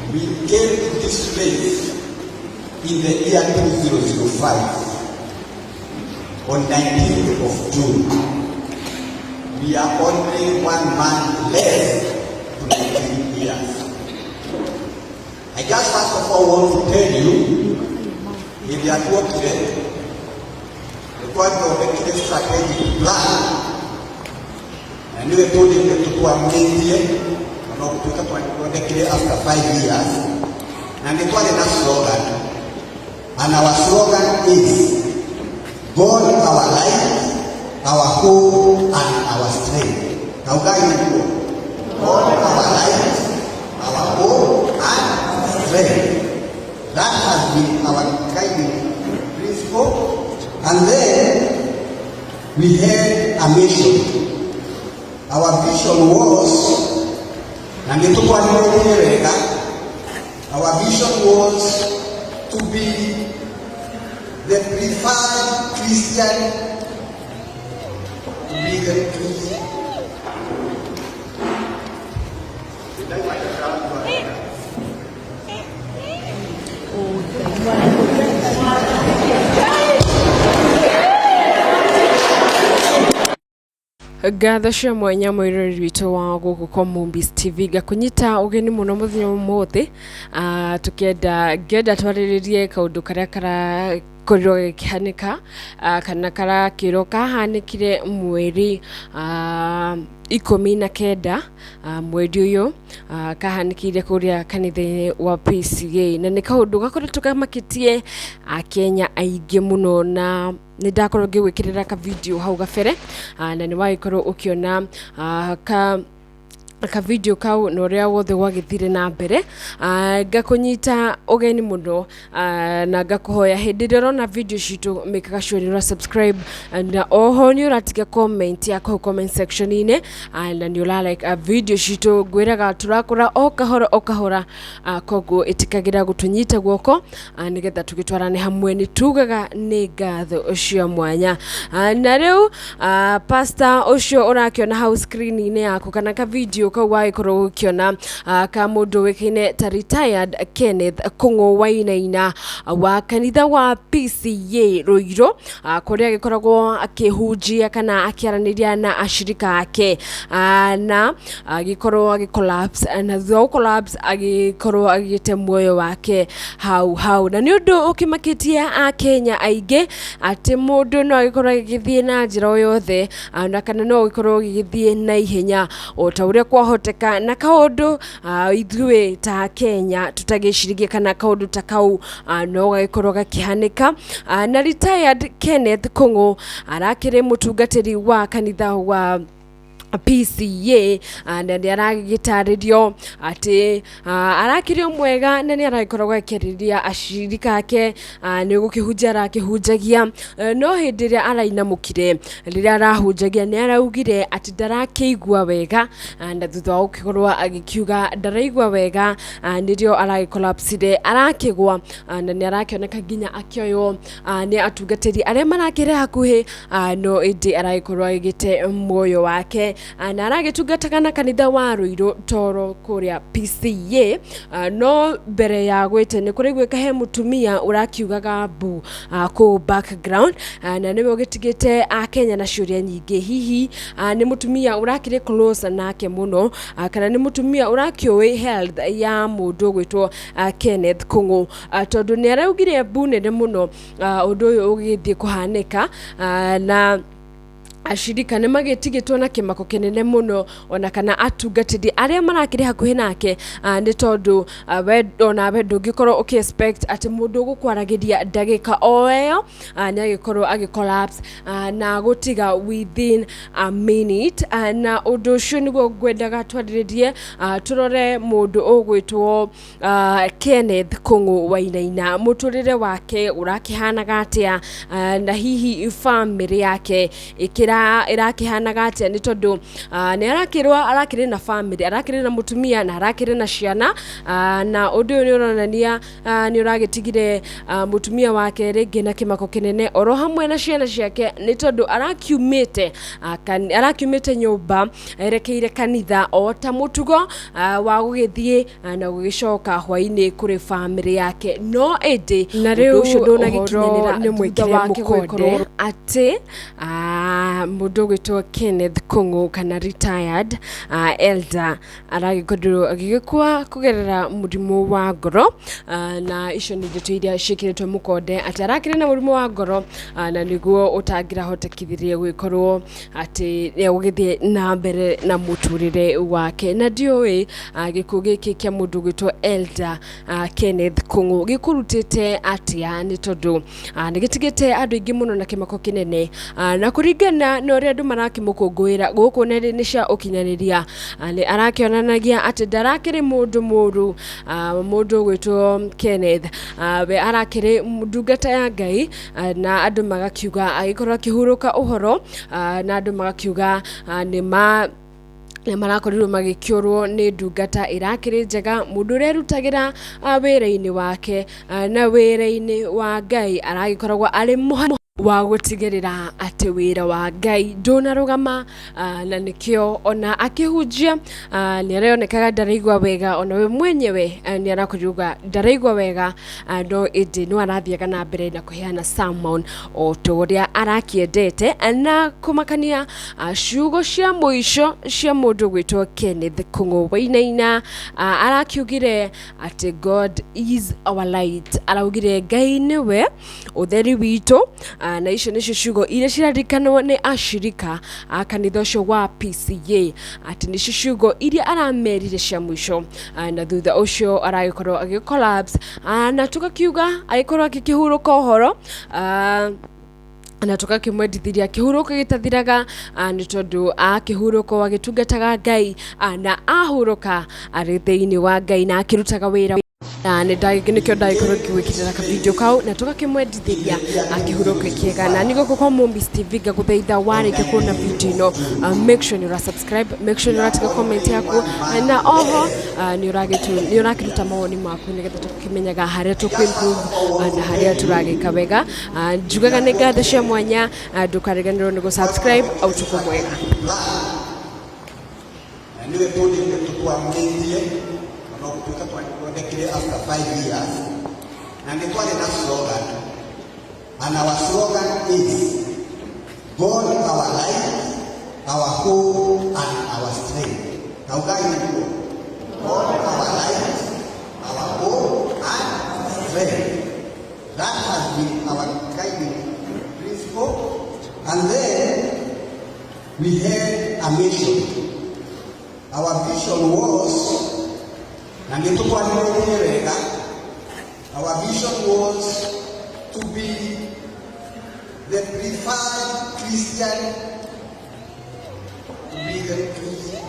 We came to this place in the year 2005 on 19th of June. We are only one month less to 19 years. I just first of all want to tell you, hĩndĩ ĩrĩa tuokire nĩ twathondekire strategic plan na nĩwe tũthiĩte tũtwarithĩtie ona gũtuĩka twathondekire after 5 years, na nĩ twarĩ na slogan, and our slogan is "God our light, our hope and our strength." Kaugai nĩguo, "God our light, our hope and strength." That has been our guiding principle. And then we had a mission. Our vision was, na nĩ tũkwanĩrĩtie wega, our vision was to be the preferred Christian, to be the Christian. Ngatho cia mwanya mwĩroreri witũ wa gũkũ kwa Mombis TV, ngakũnyita ũgeni mũno mũthenya ũmũthĩ. Tũkĩenda ngĩenda twarĩrĩrie kaũndũ karĩa karakorirwo gagĩkĩhanĩka, kana karakĩrwo kahanĩkire mweri 19, mweri ũyũ, kahanĩkĩire kũrĩa kanitha-inĩ wa PCA, na nĩ kaũndũ gakoretwo kamakĩtie akenya aingĩ mũno. Na nĩ ndakorwo ngĩgwĩkĩrĩra ka video hau gabere, na nĩ wagĩkorwo ũkĩona ka video kau na ũrĩa wothe gwagĩthire na mbere. Ngakũnyita ũgeni mũno, na ngakũhoya hĩndĩ ĩrĩa ũrona video citũ, mĩkaga sure nĩ ũra subscribe, na oho nĩ ũratiga comment yaku hau comment section-inĩ, na nĩ ũra like video citũ. Ngwĩraga tũrakũra o kahora o kahora, koguo ĩtĩkagĩra gũtũnyita guoko, nĩgetha tũgĩtwarane hamwe. Nĩ tugaga nĩ ngatho cia mwanya. Na rĩu, pastor ũcio ũrakĩona hau screen-inĩ yaku, kana ka video kau wagĩkorwo ũgĩkĩona, ka mũndũ ũĩkaine ta retired Kenneth Kung'u Wainaina wa kanitha wa PCA Ruiru, kũrĩa agĩkoragwo akĩhunjia kana akĩaranĩria na ashirika ake, na agĩkorwo agĩ collapse, na thutha wa collapse agĩkorwo agĩte muoyo wake hau hau. Na nĩ ũndũ ũkĩmakĩtie akenya aingĩ atĩ mũndũ no agĩkorwo agĩgĩthiĩ na njĩra o yothe, na kana no ũgĩkorwo ũgĩgĩthiĩ na ihenya o ta ũrĩa kwahoteka, na kaũndũ ithuĩ ta Kenya tũtagĩciririe kana kaũndũ ta kau no gagĩkorwo gakĩhanĩka. Na retired Kenneth Kung'u arakĩrĩ mũtungatĩri wa kanitha wa PCA, na nĩ aragĩtarĩrio atĩ arakĩrĩ o mwega, na nĩ aragĩkoragwo akĩarĩria acirika ake, nĩ gũkĩhunjia arakĩhunjagia. No hĩndĩ ĩrĩa arainamũkire rĩrĩa arahunjagia, nĩ araugire atĩ ndarakĩigua wega, na thutha wa gũkĩkorwo agĩkiuga ndaraigua wega, nĩrĩo aragĩcollapsire, arakĩgwa, na nĩ arakĩoneka nginya akĩoywo nĩ atungatĩri arĩa marakĩrĩ hakuhĩ, no ĩndĩ aragĩkorwo agĩte muoyo wake. Na aragĩtungataga na kanitha wa Ruiru Toro kũrĩa PCA. No mbere ya gwĩte nĩ kũraiguĩka he mũtumia ũrakiugaga mbu kũu background, na nĩwe ũgĩtigĩte akenya na ciũria nyingĩ. Hihi nĩ mũtumia ũrakĩrĩ close nake mũno, kana nĩ mũtumia ũrakĩũĩ health ya mũndũ ũgwĩtwo Kenneth Kung'u, tondũ nĩ araugire mbu nene mũno ũndũ ũyũ ũgĩthiĩ kũhanĩka, na ashirika nĩ magĩtigĩtwo na kĩmako kĩnene mũno, ona kana atungatĩri arĩa marakĩrĩ hakuhĩ nake, nĩ tondũ we onawe ndũngĩkorwo ũkĩ expect atĩ mũndũ ũgũkwaragĩria ndagĩka o ĩyo nĩ agĩkorwo agĩ collapse, na gũtiga within a minute. Na ũndũ ũcio nĩguo ngwendaga twarĩrĩrie, tũrore mũndũ ũgwĩtwo Kenneth Kung'u Wainaina, mũtũrĩre wake ũrakĩhanaga atĩa, na hihi famĩlĩ yake ĩkĩra Ĩrakĩhanaga atĩa? Nĩ tondũ nĩ arakĩrwo arakĩrĩ na family, arakĩrĩ na mũtumia na arakĩrĩ na ciana, na ũndũ ũyũ nĩ ũronania nĩ ũragĩtigire mũtumia wake rĩngĩ na kĩmako kĩnene oro hamwe na ciana ciake, nĩ tondũ arakiumĩte arakiumĩte nyũmba erekeire kanitha o ta mũtugo wa gũgĩthiĩ na gũgĩcoka hwainĩ kũrĩ family yake, no ĩndĩ na rĩu ũcio ndũnagĩkinyanĩra nĩ mwĩkĩre wake mũkonde atĩ mũndũ ũgwĩtwo Kenneth Kung'u kana retired elder aragĩkorirwo agĩgĩkua kũgerera mũrimũ wa ngoro, na icio nĩ ndeto iria ciĩkĩrĩtwo mũkonde atĩ arakĩrĩ na mũrimũ wa ngoro, na nĩguo ũtangĩrahotekithirie gwĩkorwo atĩ nĩegũgĩthiĩ na mbere na mũtũrĩre wake. Na ndiũĩ gĩkuũ gĩkĩ kĩa mũndũ ũgwĩtwo elder Kenneth Kung'u gĩkũrutĩte atĩa, nĩ tondũ nĩ gĩtigĩte andũ aingĩ mũno na kĩmako kĩnene, na kũringana na ũrĩa andũ marakĩmũkũngũĩra gũkũ nenda-inĩ cia ũkinyanĩria, nĩ arakĩonanagia atĩ ndarakĩrĩ mũndũ mũru. Mũndũ ũgwĩtwo Kenneth, we arakĩrĩ ndungata ya Ngai, na andũ magakiuga agĩkorwo akĩhurũka ũhoro, na andũ magakiuga nĩ ma nĩ marakorirwo magĩkĩũrwo nĩ ndungata ĩrakĩrĩ njega, mũndũ ũrĩa erutagĩra wĩra-inĩ wake, na wĩra-inĩ wa Ngai aragĩkoragwo arĩ mũha wa gũtigĩrĩra atĩ wĩra wa Ngai ndũnarũgama, na nĩkĩo ona akĩhunjia nĩ aronekaga ndaraigua wega, ona we mwenyewe nĩ arakorirwo ndaraigua wega, no ĩndĩ no arathiaga na mbere na kũheana sermon o ta ũrĩa arakĩendete. Na kũmakania, ciugo cia mũico cia mũndũ gwĩtwo Kenneth Kung'u Wainaina, arakiugire atĩ "God is our light", araugire Ngai nĩwe ũtheri witũ, na icio nĩcio ciugo iria ciraririkanwo nĩ ashirika a kanitha ũcio wa PCA atĩ nĩcio ciugo iria aramerire cia mũico, na thutha ũcio aragĩkorwo agĩ collapse, na tũgakiuga agĩkorwo agĩkĩhurũka ũhoro, na tũgakĩmwendithiria kĩhurũko gĩtathiraga, nĩ tondũ akĩhurũka agĩtungataga Ngai, na ahurũka arĩ thĩinĩ wa Ngai na akĩrutaga wĩra, na nĩ nĩkĩo ndagĩkorwo ngĩgwĩkĩrĩra kavideo kau na tũgakĩmwendithĩria kĩhurũko kĩega. Na nĩ gũkũ kwa Mombis TV, ngagũthaitha warĩkia kuona video ĩno, make sure nĩ ũra subscribe, make sure nĩ ũratiga comment yaku, na oho nĩ ũrakĩruta mawoni maku nĩgetha tũkĩmenyaga harĩa tũkũ improve, na harĩa tũragĩka wega. Njugaga nĩ ngatho cia mwanya, ndũkariganĩrwo nĩ gũ subscribe. Ũtukũ mwega. Na nĩwe tũkwambĩtie ona gũtuĩka twandĩkire after 5 years, na nĩ twarĩ na slogan, and our slogan is "God our light, our hope and our strength". Kaugai nĩguo, "God our light, our hope and strength". That has been our guiding principle. And then we had a mission. Our vision was, na nĩ tũkwanĩrĩrie wega, our vision was to be the preferred Christian, to be the Christian.